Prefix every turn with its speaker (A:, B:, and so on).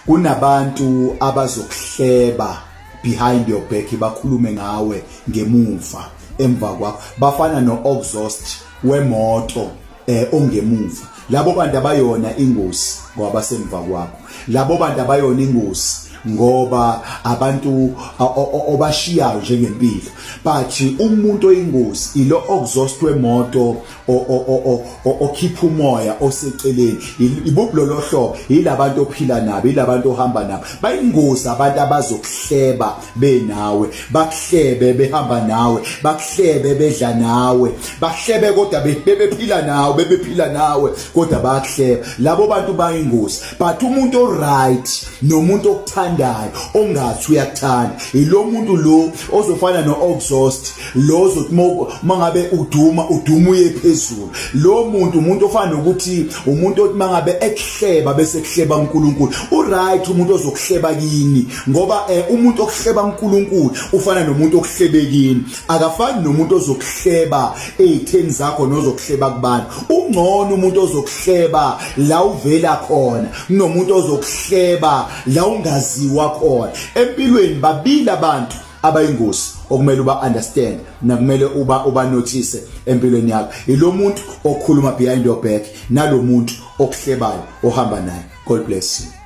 A: Kunabantu abazokuhleba behind your back, bakhulume ngawe ngemuva, emva kwakho. Bafana no-exhaust wemoto ongemuva. Labo bantu abayona ingozi ngoba basemva kwakho. Labo bantu abayona ingozi ngoba abantu obashiyayo njengempilo, but umuntu oyingozi ilo exhaust wemoto okhipha umoya oseceleni. Ibuphi lolo hlobo? Yilabantu ophila nabo, yilabantu ohamba nabo. Bayingozi abantu abazokuhleba benawe, bakuhlebe behamba nawe, bakuhlebe bedla nawe, bakuhlebe kodwa bebephila nawe, bebephila nawe kodwa bayakuhleba. Labo bantu bayingozi. But umuntu oright nomuntu okuthandayo, ongathi uyakuthanda, yilo muntu lo ozofana no-exhaust lo ozothi mangabe uduma, uduma uye phezulu. Lo muntu, umuntu ofana nokuthi umuntu othi mangabe ekuhleba bese kuhleba uNkulunkulu. Uright umuntu ozokuhleba kini, ngoba umuntu okuhleba uNkulunkulu ufana nomuntu okuhlebe kini, akafani nomuntu ozokuhleba ezitheni zakho nozokuhleba kubantu. Ungcono umuntu ozokuhleba la uvela khona kunomuntu ozokuhleba la ungaziwa khona. Empilweni babili abantu abayingozi okumele uba understand nakumele uba notice empilweni yakho, ilo muntu okhuluma behind your back nalomuntu okuhlebayo ohamba naye. God bless you.